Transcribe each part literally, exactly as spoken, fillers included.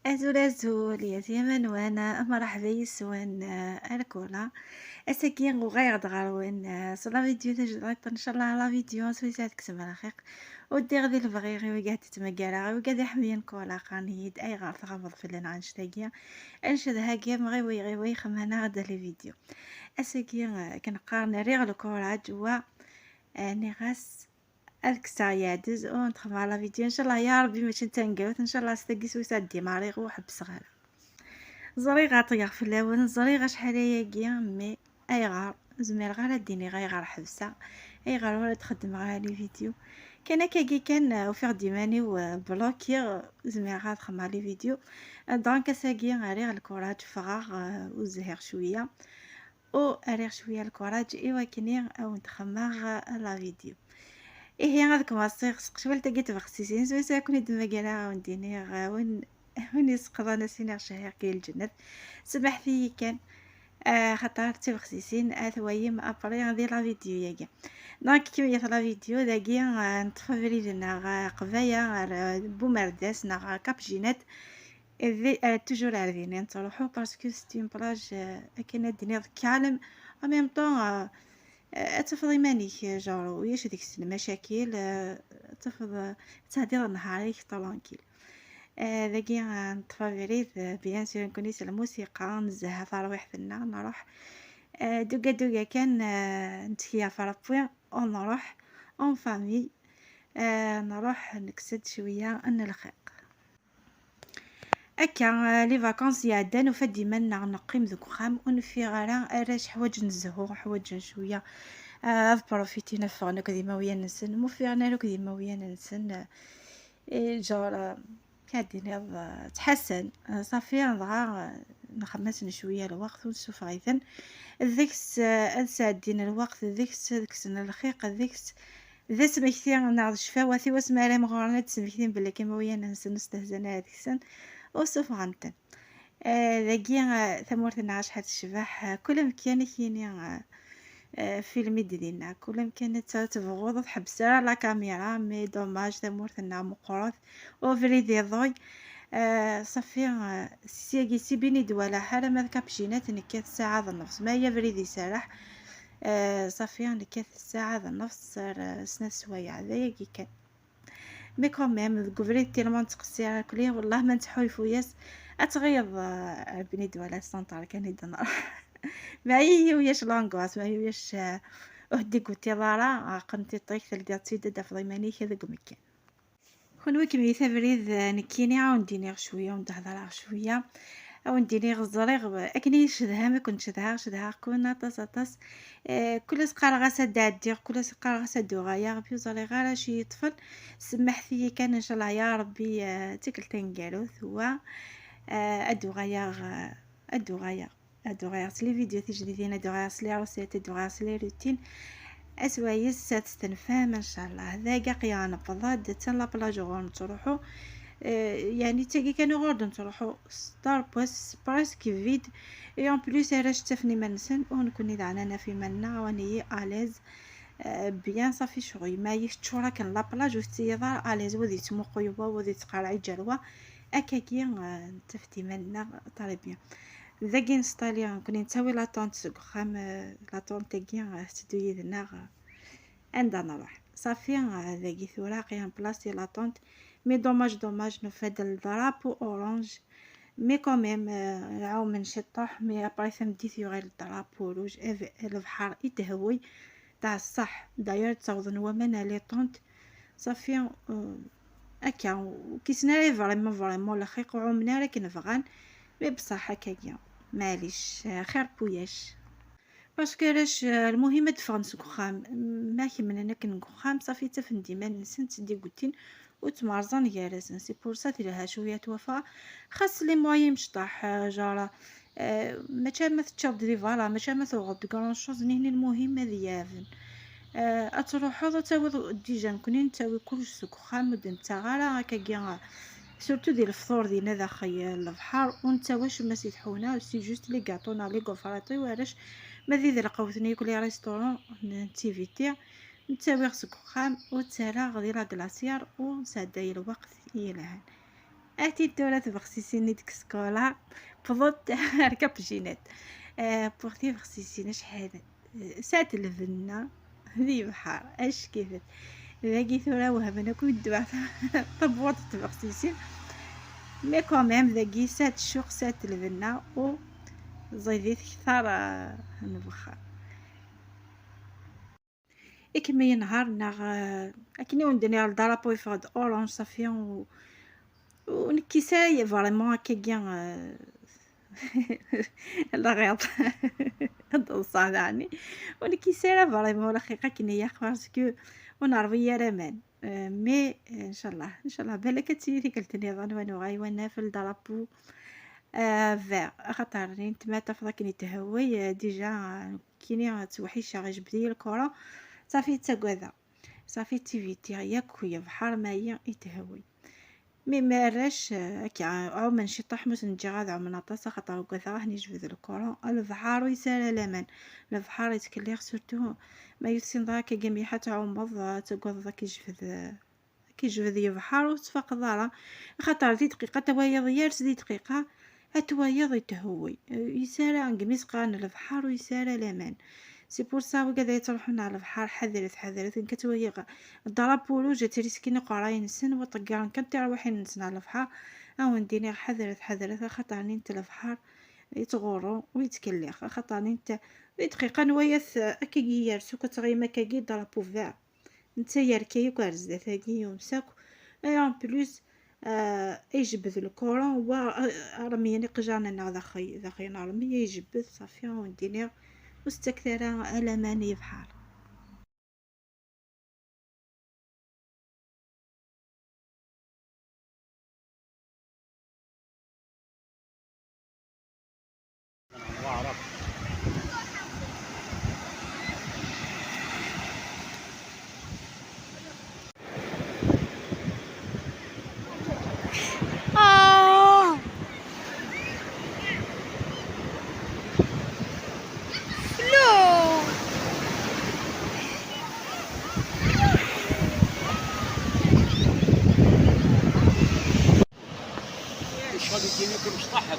Azul azul, ya zyaman wana, mṛeḥba yis-wen, eh, ar kula. Ass-agi uɣaleɣ-d ɣer-wen, eh, s la vidéo tajdiṭ, ncallah la vidéo s wis ad ksem lxiq. U ddiɣ di lebɣi i wigad ttmagareɣ, i wigad iḥemmlen kula, qqaren-iyi-d: "Ayɣer tɣabeḍ fell-aneɣ annect-agi?" Annect-agi, ɣiwi, ɣiwi, xemmemeɣ-d les vidéos. Ass-agi, eh, akken qqaren, rriɣ lkuṛaǧ, wa, eh, nniɣ-as, ad kkseɣ yeɛdez u nexdem la vidéo, ncallah ya Ṛebbi, mačči d taneggarut, ncallah s tagi s wis ad d-imariɣ u ḥebbseɣ ara. Ẓriɣ ɛeṭṭleɣ fell-awen, ẓriɣ acḥal ayagi, mais ayɣer? Ur zmireɣ ara ad d-iniɣ ayɣer ḥebseɣ, ayɣer ur d-xeddmeɣ ara les vidéos. Kan akkagi kan, eh, ufiɣ-d iman-iw, eh, bloquée, ur zmireɣ ad xedmeɣ les vidéos. Eh, donc ass-agi rriɣ lkuṛaǧ, ffɣeɣ, eh, u zhiɣ cwiya. U rriɣ cwiya lkuṛaǧ i wakken ad wen-d-xedmeɣ la vidéo. Ihi, ad kmaṣiɣ s teqciwalt-agi n tbexsisin, s wis ad ken-id-mmagreɣ, ad wen-d-iniɣ, a win, a win yesqeḍan ad s-iniɣ cehhiɣ-k di lǧennet. Semmḥet-iyi kan, ah, xaṭer d tibexsisin ad twayem après di la vidéo-yagi. Donc, kemmlet la vidéo dagi, ah, neṭṭef abrid-nneɣ, ah, Qbaya, ar, ah, Bumerdas neɣ ar Cap Jinat. Di, euh, toujours ar din i nettruḥu, parce que c'est une plage, euh, akken ad d-tiniḍ calme, en même temps, euh, euh, ad tafeḍ iman-ik, euh, genre, ulac deg-s lmacakil, euh, ad tafeḍ, euh, ad tehdiḍ nnhar-ik tranquille. Euh, dagi, euh, neṭṭef abrid, euh, bien sûr, nekkni s lmusiqa, nezzeh tarwiḥt-nneɣ, nruḥ, euh, duga duga kan, euh, nettkeyyeɛ ɣef Ṛebbi, u nruḥ en famille, euh, nruḥ nekkes-d cwiya n lxiq. Akka, eh, les vacances iɛeddan, nufa-d iman-nneɣ neqqim deg uxxam, ur neffiɣ ara, arrac ḥwaǧen zzhu, ḥwaǧen cwiya, eh, ad profitin, ad ffɣen akked imawlan-nsen, ma ur ffiɣen ara akked imawlan-nsen, eh, eh, genre, eh, ad d-tiniḍ, eh, ttḥasan, eh, ṣafi, dɣa, eh, nxemm-asen cwiya lweqt, ur nessufeɣ-iten deg-s, eh, ad sɛeddin lweqt deg-s, ad kksen lxiq deg-s, d asmekti neɣ d ccfawat i wasmi ara mɣuren ad d-smektin belli akka imawlan-nsen ur stehzan ara deg-sen, ur ssufɣen-ten. Eh, dagi, eh, tamurt-nneɣ acḥal tecbeḥ, eh, kul amkan ad k-yini, eh, eh, film i d-dinna, kul amkan ad t-, tebɣuḍ ur tḥebbes ara la caméra, mais dommage tamurt-nneɣ meqqret, u abrid iḍuy. Eh, ṣafi, eh, syagi si Beni Dwala ḥala ma d Cap Jinat nekkat ssaɛa d nnefs, ma yella abrid iserreḥ, eh, ṣafi nekkat ssaɛa d nnefs ar, eh, snat sswayeɛ, d ayagi kan. Mais quand même, deg ubrid tellement nettqeṣṣir akli, wellah ma nettḥulfu-yas, ad tɣiyeḍ, eh, ar Beni Dwala s Santar kan i d-nruḥ. Ma yella ulac l'angoisse, ma yella ulac, eh, ur d-iguti ara, aqen tiṭ-ik, teldiḍ-tt-id, ad d-tafeḍ iman-ik deg umekkan. Kenwi kemmlet abrid, eh, nekkini ad wen-d-iniɣ cwiya, ad wen-d-hedreɣ cwiya, ad wen-d-iniɣ ẓriɣ, eh, akken i yi-tcedham, i ken-cedhaɣ, cedhaɣ-ken aṭas, aṭas. Eh, kul ass qqareɣ-as ad d-ɛeddiɣ, kul ass qqareɣ-as ad d-uɣaleɣ, ur ẓriɣ ara acu i yi-yeṭṭfen. Semmḥet-iyi kan, ncallah ya Ṛebbi, eh, d tikkelt taneggarut, wa, eh, ad d-uɣaleɣ, eh, ad d-uɣaleɣ. Ad d-uɣaleɣ s les vidéos tijdidin, ad d-uɣaleɣ s les recettes, ad d-uɣaleɣ s les routines. Aswayes ad testenfam, ncallah. Dagi aql-aɣ newweḍ-d, attan la plage ɣur nettruḥu. Eh, yeɛni d tagi kan ɣur d-nettruḥu. Star n wass presque vide. Et en plus, arrac ttafen iman-nsen, u nekkni daɣen ad naf iman-nneɣ, ad nili à l'aise. Eh, bien, ṣafi ccɣel. Ma teččur akken la plage, ur tettiliḍ ara à l'aise, wa ad yettmuqul wa, wa ad yettqerriɛ-d ɣer wa. Akkagi, eh, nettaf-d iman-nneɣ très bien. Dagi neṣṭali, nekkni nettawi la tente seg uxxam, eh, la tente-agi, eh, tetteddu yid-neɣ, eh, anda nruḥ. Ṣafi, eh, dagi tura aql-i en place la tente. Mais dommage, dommage, nufa-d le drapeau orange. Mais quand même, eh, ɛumen ciṭuḥ, mais après tameddit yuɣal le drapeau rouge, eh, lebḥer itehwi. Tɛeṣṣaḥ. D'ailleurs, ttawḍen waman à la tente. Ṣafi, eh, akka, ur kisen ara vraiment, vraiment lxiq, ur ɛumen ara akken bɣan. Mais bṣaḥ akkagi, maɛlic, eh, xir puyac. Parce que arrac, eh, lmuhim ad d-ffɣen seg uxxam. Ma kemmlen akken deg uxxam, ṣafi ttafen-d iman-nsen, ttdigutin, ur ttmerẓan gar-asen. C'est pour ça telha cwiya twafeɣ. Xas les moyens mecṭaḥ, eh, genre, eh, mačči ama teččiḍ-d di berra, mačči ama tuɣeḍ-d grand chose, nihni lmuhim ad yaven. Eh, ad truḥeḍ, ad tawiḍ, déjà nekkni nettawi kullec seg uxxam, ur d-nettaɣ ara akkagi, eh, surtout di lefṭur dinna daxel, eh, lebḥer, ur nettawi acemma si tḥuna, c'est juste les gâteaux neɣ les gaufrettes, warrac ma d idelqawen-nni yakk les restaurants n, n tiviti, nettawi-ɣ seg uxxam, ur ttarraɣ di la glacière, u nesɛedday lweqt yelhan. Ati tura tbexsisin i deg Skula, wwḍent ar Cap Général. Eh, pour tibexsisin acḥal, eh, sat lbenna di bḥar, acek-iten. Dagi tura wehmen akk ddwa tabwaṭ n tbexsisin. Mais quand même, dagi sat ccuq, sat lbenna, u ẓidit ktar, eh, n wexxam. Ikemmel yenhar neɣ, eh, akken i wen-d-nniɣ, le drapeau yeffeɣ-d orange, ṣafi, u-, ur nekkis ara vraiment akkagi, eh, la ɣiḍ. Ad ḍseɣ daɣni. Ur nekkis ara vraiment lxiq akken ilaq, parce que ur nerwi ara aman. Eh, mais, eh, ncallah, ncallah, balak ad tili tikkelt nniḍen, wa nuɣal, wa naf le drapeau, eh, vert, axaṭer nettat ma tafeḍ akken ithewwi, eh, déjà, eh, kini ttweḥḥiceɣ, ijbed-iyi lkura, ṣafi ttagadeɣ, ṣafi ttivitiɣ yakk lebḥer mayi ithewwi. Mi ma arrac, eh, akka, ɛumen ciṭṭaḥ, mus n-ǧǧiɣ ad ɛumen aṭas, axaṭer ugadeɣ ad ten-ijbed lkura. Lebḥer ur yesɛi ara laman, lebḥer yettkellix, surtout ma ur tessineḍ ara akka mliḥ ad tɛumeḍ, eh, ttagadeḍ ad k-ijbed, eh, ad k-ijbed lebḥer ur tettfaqeḍ ara, axaṭer di dqiqa ad twayeḍ yers, di dqiqa ad twayeḍ ithewwi. Eh, yesɛa ara agmi s-qqaren lebḥer ur yesɛi ara laman. C'est pour ça wigad ay yettruḥun ɣer lebḥer, ḥadret, ḥadret, nekk ad twayeɣ drapeau rouge, ad triskin iqerray-nsen, wa ṭeggaren kan tirwiḥin-nsen ɣer lebḥer. Ad wen-d-iniɣ ḥadret, ḥadret, axaṭer nint lebḥer yettɣurru u yettkellix, axaṭer nint di dqiqa n wayat, eh, akkagi yers, akk ad tɣim akkagi drapeau vert. Netta yerka yakk ar zdat-agi, yums akk. Et en plus, euh, ijebbed lkura, wa, euh, rmyen iqejjaṛen-nneɣ daxel, daxel n rmi, ijebbed, ṣafi, ur d-iniɣ, ur s-ttakket ara alaman i lebḥer. آه. فلو. شغل يجيني كل مصطحب.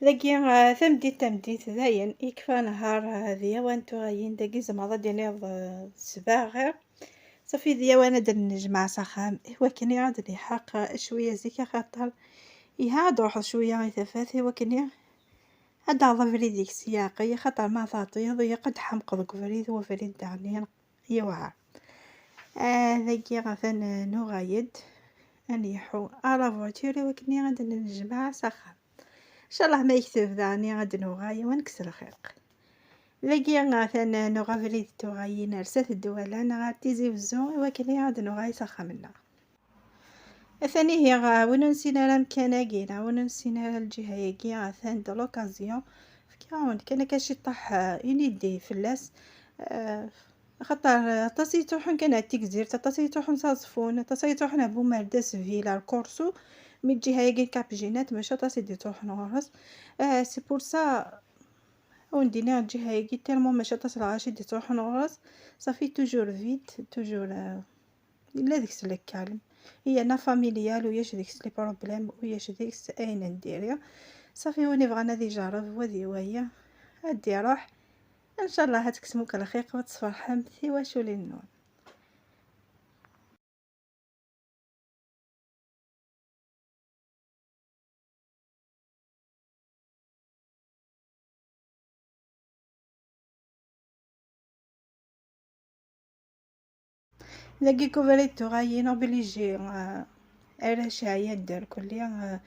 Dagi, ah, tameddit, tameddit, dayen, yekfa nehar, ah, di Yawan tuɣalin, dagi zemreḍ ad d-tiniḍ, ah, ssbeɛ ɣir. Ṣafi, di Yawan ad d-nejmeɛ s axxam, i wakken ad d-nilḥeq, ah, cwiya zik, axaṭer iha ad d-truḥeḍ cwiya i tafat, i wakken ad d-taɣeḍ abrid-ik s leɛqel, axaṭer ma tɛeṭṭleḍ, ilaq ad d-tḥemqeḍ deg ubrid, u abrid daɣen yewɛer. Ah, dagi atan, ah, nuɣal-d, ad nleḥḥu à la voiture i wakken ad d-nejmeɛ s axxam. Ncallah ma yekteb daɣen ad d-nuɣal, wa nekkes lxiq. Dagi atan nuɣ abrid tuɣalin ar Sat Ddwala neɣ ar Tizi Wezzu i wakken ad d-nuɣal s axxam-nneɣ. Atan ihi, ah, win ur nessin ara amkan-agi, neɣ win ur nessin ara lǧiha-agi, atan de l'occasion. Fkiɣ-awen-d kan akka ciṭṭaḥ, ah, une idée fell-as. Ah, Axaṭer aṭas i yettruḥun kan ar Tigzirt, aṭas i yettruḥun s Aẓeffun, aṭas i yettruḥun ar Bumardès, Vila, ar Corso, mi lǧiha-agi n Cap Général, maca aṭas i d-yettruḥun ɣur-s. Ah, c'est pour ça, ad wen-d-iniɣ lǧiha-agi, tellement maca aṭas lɣaci i d-yettruḥun ɣur-s, ça fait toujours vide, toujours, euh, yella deg-s le calme, yerna familial, ulac deg-s les problèmes, ulac deg-s ayen n diri. Ṣafi, win ibɣan ad ijerreb, wa d waya, ad d-iruḥ. Ncallah ad tekksem akk lxiq u ad tesferḥem tiwaculin-nwen. Dagi kubarit tuɣalin obligé, euh, arrac ɛyan d irkelli, euh,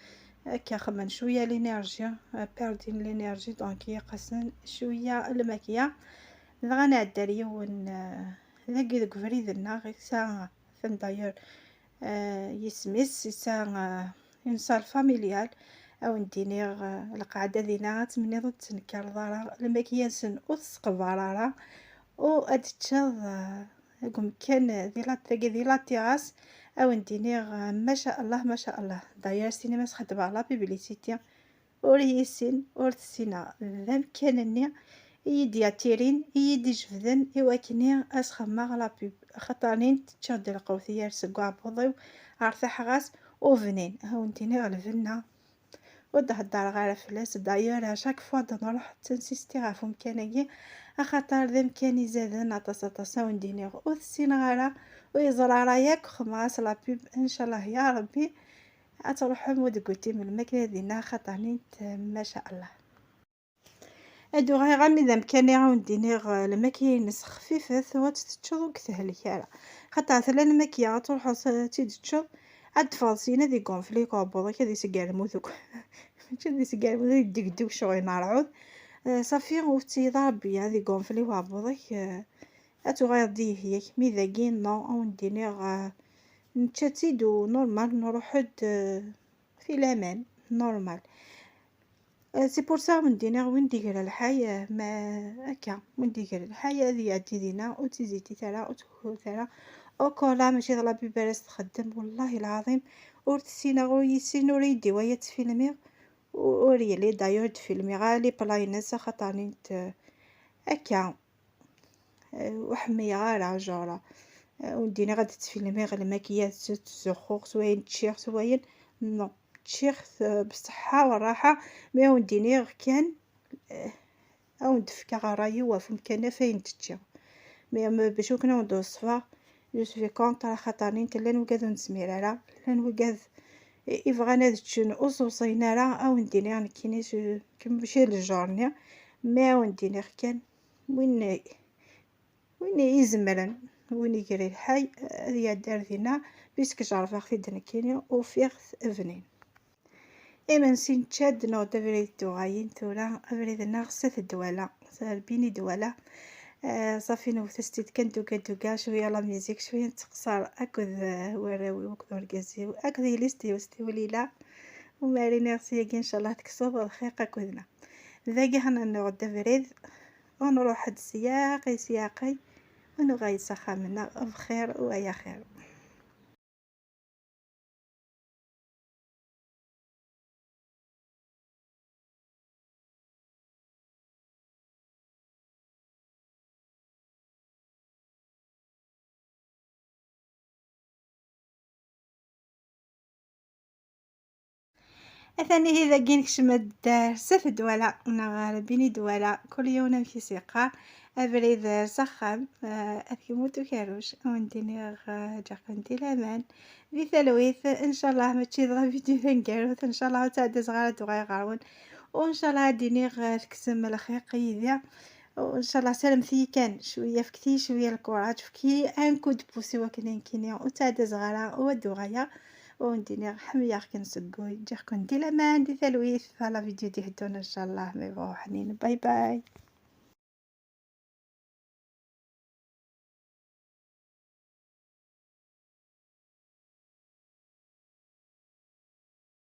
akka xemmen cwiya l'énergie, euh, perdin l'énergie, donc yeqqasen cwiya lmakya. Dɣa nɛedda ar yiwen, euh, dagi deg ubrid-nneɣ, yesɛa, atan d'ailleurs, euh, yisem-is, yesɛa, euh, une salle familiale. Ad wen-d-iniɣ, euh, lqaɛda dinna, ad temniḍ ur d-tenkareḍ ara, lmakya-nsen ur tesseqbar ara, u ad teččeḍ, euh, deg umkan di la, dagi di la terrasse, ad wen-d-iniɣ, euh, maca Allah, maca Allah. D'ailleurs, sini ma sxedmeɣ la publicité, ur yissin, ur tessineɣ d amkan-nni i yi-d-yattirin, i yi-d-ijebden i wakken ad s-xemmeɣ la pub, axaṭer nin tečča-d lqut yar seg uɛebbuḍ-iw ɣer taḥɣast, u bnin, ad wen-d-iniɣ lbenna. Ur d-heddreɣ ara fell-as. D'ailleurs, à chaque fois d-nruḥ, ttinsistiɣ ɣef umkan-agi, axaṭer d amkan izaden aṭas, aṭas, ad wen-d-iniɣ ur t-ssineɣ ara, ur yeẓra ara yakk, xemmeɣ-as la pub, ncallah ya Rebbi, ad truḥem ur d-tgutim lmakla dinna, axaṭer nint, maca Allah. Ad uɣaleɣ armi d amkan-nni, ad wen-d-iniɣ, eh, lmakya-ines xfifet, u ad tt-teččeḍ ur k-tehlek ara. Xaṭer tella lmakya ad truḥeḍ s-, ad tt-id-teččeḍ, ad d-teffɣeḍ syin ad igunfli uɛebbuḍ-ik, ad iseggermud akk. Mačči ad iseggermud, ad iddegdug ccɣel n rrɛud. Eh, ṣafi, ur tettiyiḍ ara Rebbi ad igunfli uɛebbuḍ-ik, eh, ad tuɣaleḍ d ihi-yak. Mi dagi, non, ad wen-d-iniɣ, eh, nečča-tt-id u normal, nruḥ-d, eh, fi laman, normal. Euh, c'est pour ça wen-d-iniɣ win d-iger lḥay, euh, ma akka, win d-iger lḥay ad iɛeddi dinna, ur tt-izitit ara, ur tt-kuhut ara. Au cas là, mačči d la pub ara s-txeddem, wallahi lɛaḍim, ur tessineɣ, ur yissin, ur iyi-d-iwala ad tt-filmiɣ, u-, ur yelli d'ailleurs d-filmiɣ ara les plats-ines, axaṭer nint, euh, akka. Eh, ur ḥemmiyeɣ ara, genre, eh, ur d-iniɣ ad ttfilmiɣ lmakiyat, ttzuxxuɣ s wayen ččiɣ, s wayen, non, ččiɣ, eh, beṣṣeḥḥa u rraḥa, mais ad wen-d-iniɣ kan, eh, ad wen-d-fkeɣ ṛṛay-iw ɣef umkan ɣef ayen teččiɣ. Mais, eh, bac akken ad wen-d-weṣfeɣ, je suis contre, axaṭer nint llan wigad ur nezmir ara, llan wigad i, ibɣan ad ččen ur ṣewṣayen ara, ad wen-d-iniɣ nekkini, je, mačči le genre-nni, mais ad wen-d-iniɣ kan, win, win izemren, win iger lḥay, ad iɛeddi ar dinna, puisque jerrbeɣ-t-id nekkini, ufiɣ-t bnin. Imensi nečča-d, nuɣ-d abrid n tuɣalin, tura abrid-nneɣ s At Dwala, s Rbini Dwala. Eh, ṣafi newwet-as-tt-id kan duga duga, cwiya la musique, cwiya netteqṣar akked, eh, warraw-iw, akked urgaz-iw, akked yelli-s d yiwet tiwlila. U ma riniɣ syagi, ncallah tekkseḍ lxiq akked-neɣ. Dagi ḥna nuɣ-d abrid, u nruḥ-d syaqi syaqi, u nuɣal s axxam-nneɣ bxir u ɛla xir. Atan ihi dagi nekcem-d s At Dwala, neɣ ar Bini Dwala, kul yiwen amek i s-yeqqar, abrid s axxam, eh, At Kemmut Ukerruc, ad wen-d-iniɣ, eh, ǧǧiɣ-ken di laman, di talwit, ncallah mačči dɣa vidéo taneggarut, ncallah ur ttɛeddiẓ ara ad d-uɣaleɣ ɣer-wen, u ncallah ad d-iniɣ, eh, tekksem lxiq yid-i, u ncallah saremt-iyi kan cwiya, fket-iyi cwiya lkuraǧ, fket-iyi un coup de pouce i wakken nekkini ur ttɛeddiẓ ara u ad d-uɣaleɣ, u ad wen-d-iniɣ ḥemmleɣ-ken seg wul, ǧǧiɣ-ken di laman, di talwit, ɣer la vidéo d-iheddun ncallah, ma yebɣa uḥnin. Bye bye.